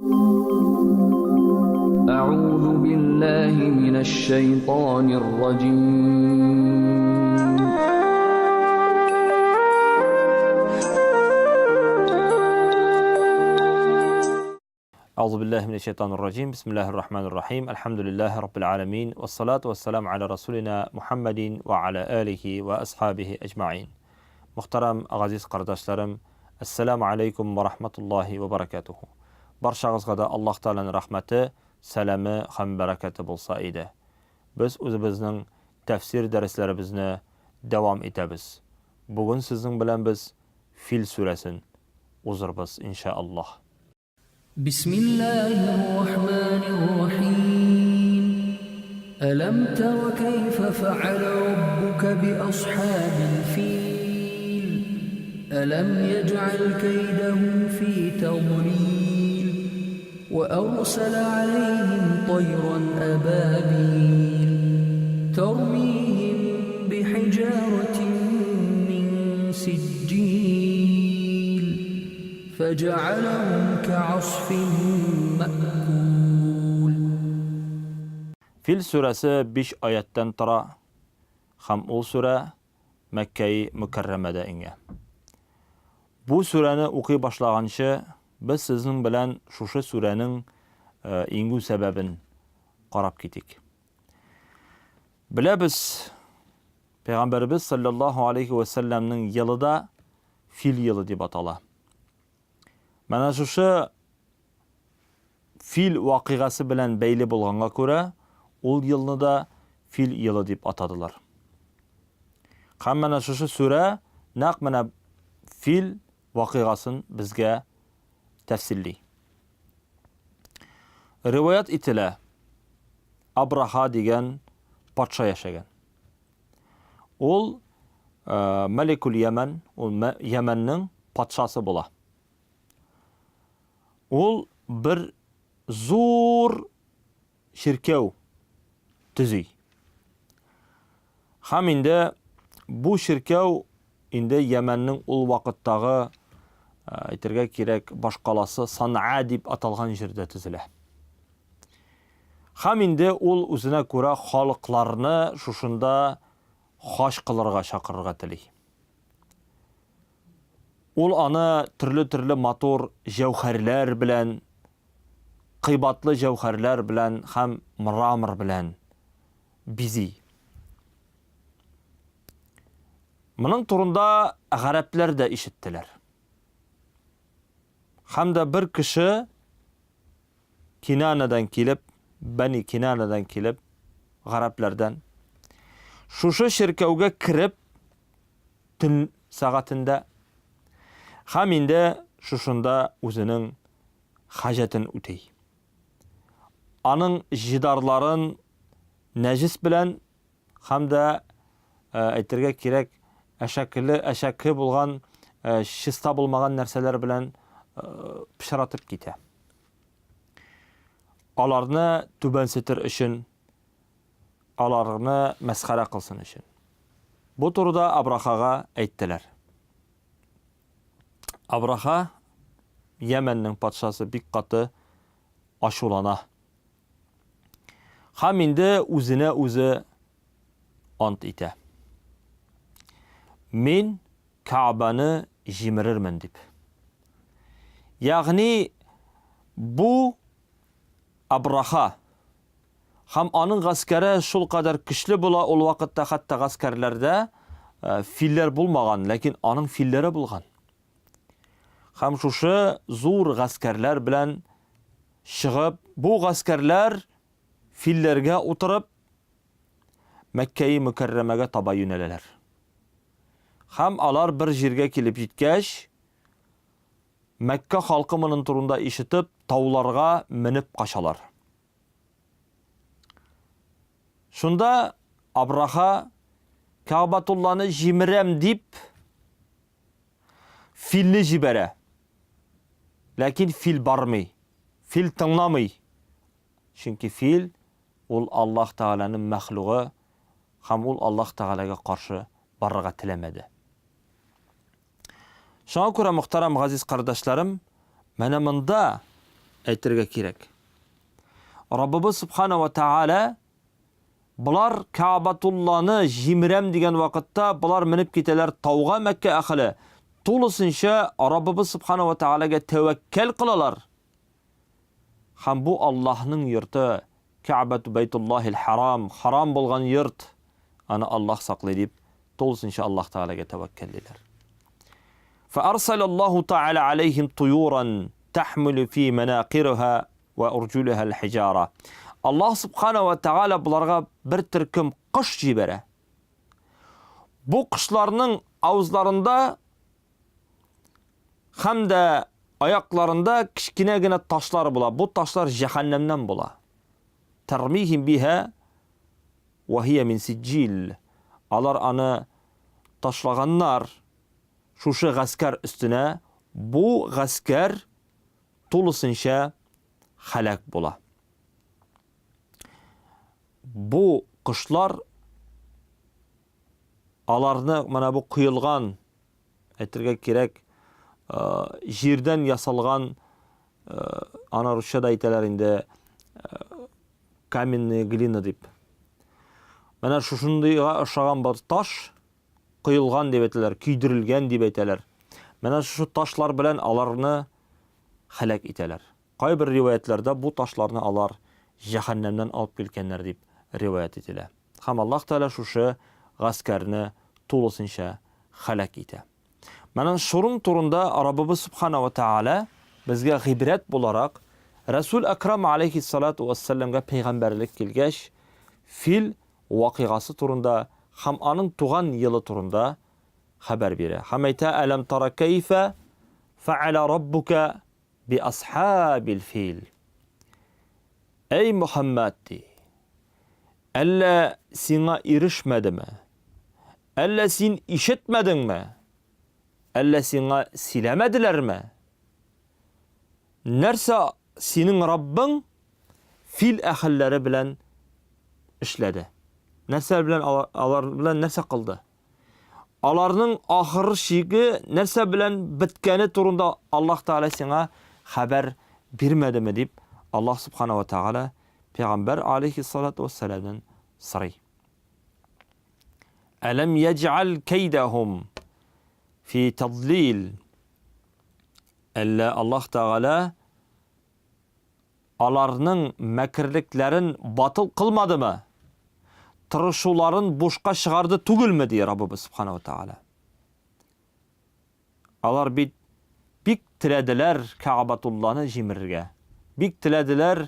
أعوذ بالله من الشيطان الرجيم. أعوذ بالله من الشيطان الرجيم. بسم الله الرحمن الرحيم. الحمد لله رب العالمين والصلاة والسلام على رسولنا محمد وعلى آله وأصحابه أجمعين. Мөхтәрәм газиз кардәшләрем, Әссәламу алейкум ва рахматуллахи ва баракатуху. Барчагызга да Аллаһ Тәгаләнең рәхмәте, сәламе һәм бәрәкәте булса иде. Без үзебезнең тәфсир дәресләребезне дәвам итәбез. Бүген сезнең белән без Фил сүрәсен узырбыз, иншә Аллаһ. بسم الله الرحمن الرحيم ألم تر كيف فعل ربك بأصحاب الفيل ألم يجعل كيدهم في تضليل وأرسل عليهم طيرا أبابيل ترميهم بحجارة من سجيل فجعلهم كعصف مأكول. Фил сүрәсе биш аяттән тора һәм ул сүрә Мәккәи Мөкәррәмәдә иңә. Бу сүрәне укый башлаганчы, без сезнең белән шушы сүрәнең иңү сәбәбен карап китик. Беләбез, Пәйгамбәребез саллаллаһу алейхи вә сәлләмнең елы да фил елы дип атала. Менә шушы фил вакыйгасы белән бәйле булганга күрә, ул елны да фил елы дип атадылар. Һәм менә шушы сүрә нәкъ менә фил вакыйгасын безгә тәфсилли. Риваять ителә, Абраха дигән патша яшәгән. Ул э, Мәликул Йәмән, ул Йәмәннең патшасы була. Ул бер зур чиркәү төзи. Һәм инде бу чиркәү инде Йәмәннең ул вакыттагы э, әйтергә кирәк башкаласы Санаа дип аталган җирдә төзелә. Һәм инде ул үзенә күрә халыкларны шушында хаҗ кылырга чакырырга тели. Ул аны төрле-төрле матур җәүһәрләр белән, кыйбатлы җәүһәрләр белән һәм мрамор белән бизи. Моның турында гарәпләр дә ишеттеләр. Һәм дә бер кеше Кинанадан килеп, Бәни Кинанадан килеп, гарәпләрдән, шушы чиркәүгә кереп, төн сәгатендә һәм инде шушында үзенең хаҗәтен үти. Аның җидарларын нәҗис белән һәм дә әйтергә кирәк, әшәкеле, әшәке булган, чиста булмаган нәрсәләр белән пычратып китә. Аларны түбәнсетер өчен, аларны мәсхәрә кылсын өчен. Бу турыда Абрахага әйттеләр. Абраха Йәмәннең патшасы бик каты ачулана. Һәм инде үзенә үзе ант итә. Мин Каабаны җимерермен дип. Ягъни бу Абраха һәм аның гаскәре шул кадәр көчле була, ул вакытта хәтта гаскәрләрдә э, филләр булмаган, ләкин аның филләре булган. Һәм шушы зур гаскәрләр белән чыгып, бу гаскәрләр филләргә утырып, Мәккәи Мөкәррәмәгә таба юнәләләр. Һәм алар бер җиргә килеп җиткәч, Мәккә халкы моның турында ишетеп, тауларга менеп качалар. Шунда Абраха Кәгъбатулланы җимерәм дип филне җибәрә. Ләкин фил бармый. Фил тыңламый. Чөнки фил ул Аллаһ Тәгаләнең мәхлугы һәм ул Аллаһ Тәгаләгә каршы барырга теләмәде. Шуңа күрә, мөхтәрәм газиз кардәшләрем, менә монда әйтергә кирәк. Раббыбыз Субхана ва Тааля болар Каабатулланы җимерәм дигән вакытта болар менеп китәләр тауга Мәккә әхеле. Тулысынча Раббыбыз Субхана ва Тааляга тәвәккәл кылалар. Һәм бу Аллаһның йорты, Каабату Байтуллаһил Харам, харам булган йорт, аны Аллаһ саклый дип, тулысынча Аллаһ Тәгаләгә тәвәккәллиләр. فأرسل الله تعالى عليهم طيورا تحمل في مناقرها وأرجلها الحجارة. Аллаһ Субхана ва Тәгалә боларга бер төркем кош җибәрә. Бу кошларның авызларында һәм дә аякларында кечкенә генә ташлар була. Бу ташлар җәһәннәмнән була. Тармихим биха ва хия мин сиджил. Алар аны ташлаганнар шушы гаскәр өстенә, бу гаскәр тулысынча һәлак була. Бу кошлар аларны менә бу коелган, әйтергә кирәк, җирдән ясалган, аны русча да әйтәләр инде, каменная глина дип. Менә шушындыйга ошаган бер таш коелган дип әйтәләр, көйдерелгән дип әйтәләр. Менә шушы ташлар белән аларны һәлак итәләр. Кайбер риваятьләрдә бу ташларны алар җәһәннәмнән алып килгәннәр дип риваять ителә. Һәм Аллаһ Тәгалә шушы гаскәрне тулысынча һәлак итә. Менә шуның турында Раббыбыз Субхана ва Тәгалә безгә гыйбрәт буларак Рәсүл Әкрам алейхиссалату вассаламга пәйгамбәрлек килгәч, фил вакыйгасы турында һәм аның туган елы турында хәбәр бирә. Һәм әйтә, Әләм тара кәйфә фәәлә раббука би асхабил фил. Әй Мөхәммәд, ди, әллә сиңа ирешмәдеме? Әллә син ишетмәдеңме? Әллә сиңа сөйләмәделәрме? Нәрсә синең Раббың фил әһелләре белән эшләде? Нәрсә белән алар белән нәрсә кылды? Аларның ахыр чиге нәрсә белән беткәне турында Аллаһ Тәгалә сиңа хәбәр бирмәдеме дип Аллаһ Субхана ва Тәгалә пәйгамбәр алейхиссалату вассаламнан сорый. Әләм яҗәл кәйдәһум фи тадлил. Әллә Аллаһ Тәгалә аларның мәкерлекләрен батыл кылмадымы? Тырышуларын бушка чыгарды түгелме, ди Раббыбыз Субхана ва Тәгалә. Алар бит бик теләделәр Каабатулланы җимерергә. Бик теләделәр э,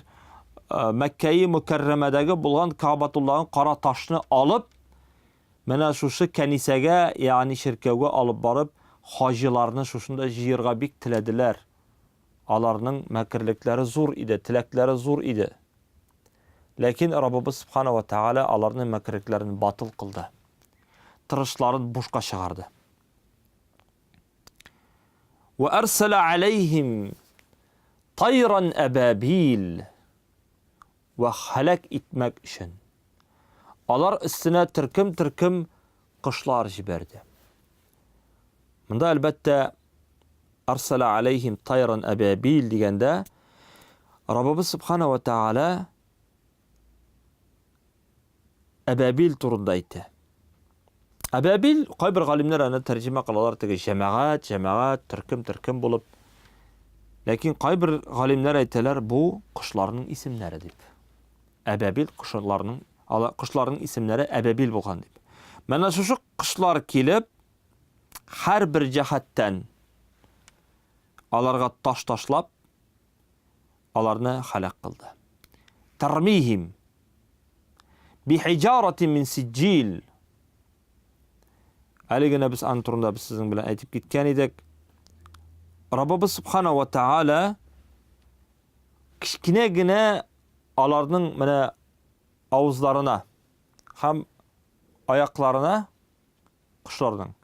Мәккәи Мөкәррәмәдәге булган Каабатулланың кара ташны алып, менә шушы кәнисәгә, ягъни чиркәүгә алып барып, хаҗиларны шушында җыерга бик теләделәр. Аларның мәкерлекләре зур иде, теләкләре зур иде. Ләкин Раббыбыз Субхана ва Тааля аларның мәкерлекләрен батыл кылды. Тырышларын бушка чыгарды. Ва арсала алейхим тайран абабил вә һәлак итмәк өчен алар өстенә төркем-төркем кошлар җибәрде. Монда әлбәттә арсала алейхим тайран абабил дигәндә Раббыбыз Субхана ва Тааля Әбәбил турында әйтә. Әбәбил, кайбер галимнәр аны тәрҗемә кылалар теге җәмәгать, җәмәгать, төркем, төркем булып. Ләкин кайбер галимнәр әйтәләр, бу кошларның исемнәре дип. Әбәбил кошларның, кошларның исемнәре әбәбил булган дип. Менә шушы кошлар килеп, һәрбер җәһәттән аларга таш ташлап, аларны һәлак кылды. Тармихим бихиҗаратин мин сиҗил. Әле генә без аның турында без сезнең белән әйтеп киткән идек. Раббыбыз Субхана ва Тааля кечкенә генә аларның менә авызларына һәм аякларына кошларның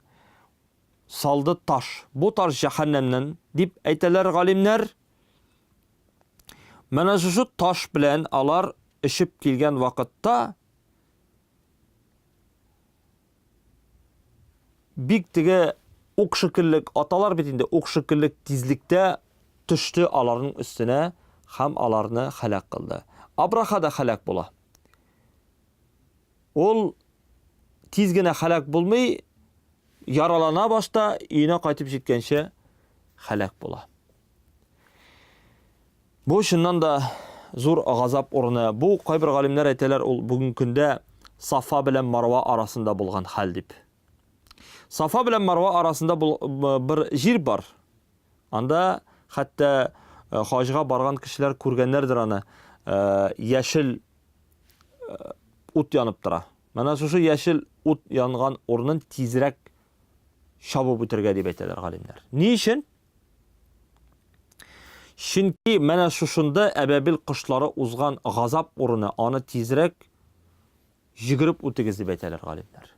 салды таш. Бу таш җәһәннәмнән дип әйтәләр галимнәр. Менә шушы таш белән алар эчеп килгән вакытта бик теге ук шикеллек аталар бит инде, ук шикеллек тизлектә төште аларның өстенә һәм аларны һәлак кылды. Абраха да һәлак була. Ул тиз генә һәлак булмый, яралана башта, өенә кайтып җиткәнче һәлак була. Бу чыннан да зур газап урыны. Бу кайбер галимнәр әйтәләр, ул бүгенге көндә Сафа белән Марва арасында булган хәл дип. Сафа белән Марва арасында бер җир бар. Анда хәтта э, хаҗга барган кешеләр күргәннәрдер аны. Э, яшел э, ут янып тора. Менә шушы яшел ут янган урынын тизрәк чабып үтергә дип әйтәләр галимнәр. Ни өчен? Чөнки менә шушында әбәбил кошлары узган газап урыны, аны тизрәк җигереп үтегез дип әйтәләр галимнәр.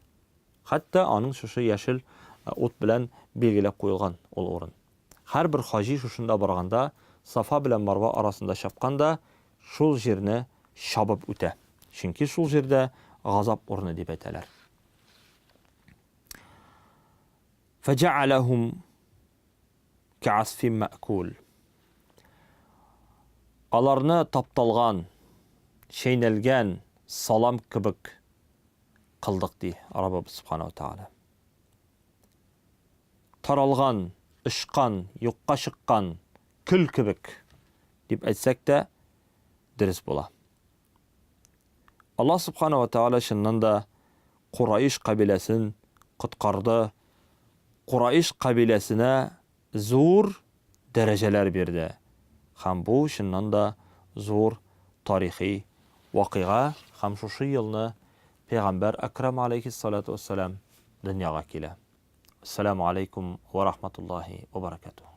Хәтта аның шушы яшел э, ут белән билгеләп куелган ул урын. Һәрбер хаҗи шушында барганда Сафа белән Марва арасында чапканда шул җирне чабып үтә. Чөнки шул җирдә газап урыны дип әйтәләр. Фәҗәаләһум кәасфин мәкул. Аларны тапталган, чәйнәлгән салам кебек кылдык, ди Раббыбыз Субхана ва Тәгалә. Таралган, очкан, юкка чыккан көл кебек дип әйтсәк тә дөрес була. Аллаһ Субхана ва Тәгалә чыннан да Кураиш кабиләсен коткарды, Кураиш кабиләсенә зур дәрәҗәләр бирде. Һәм бу чыннан да зур тарихи вакыйга һәм шушы елны Пәйгамбәр Әкрам алейһиссалату вәссәлам дөньяга килә. Ассаламу алейкум ва рахматуллаһи ва баракатуһ.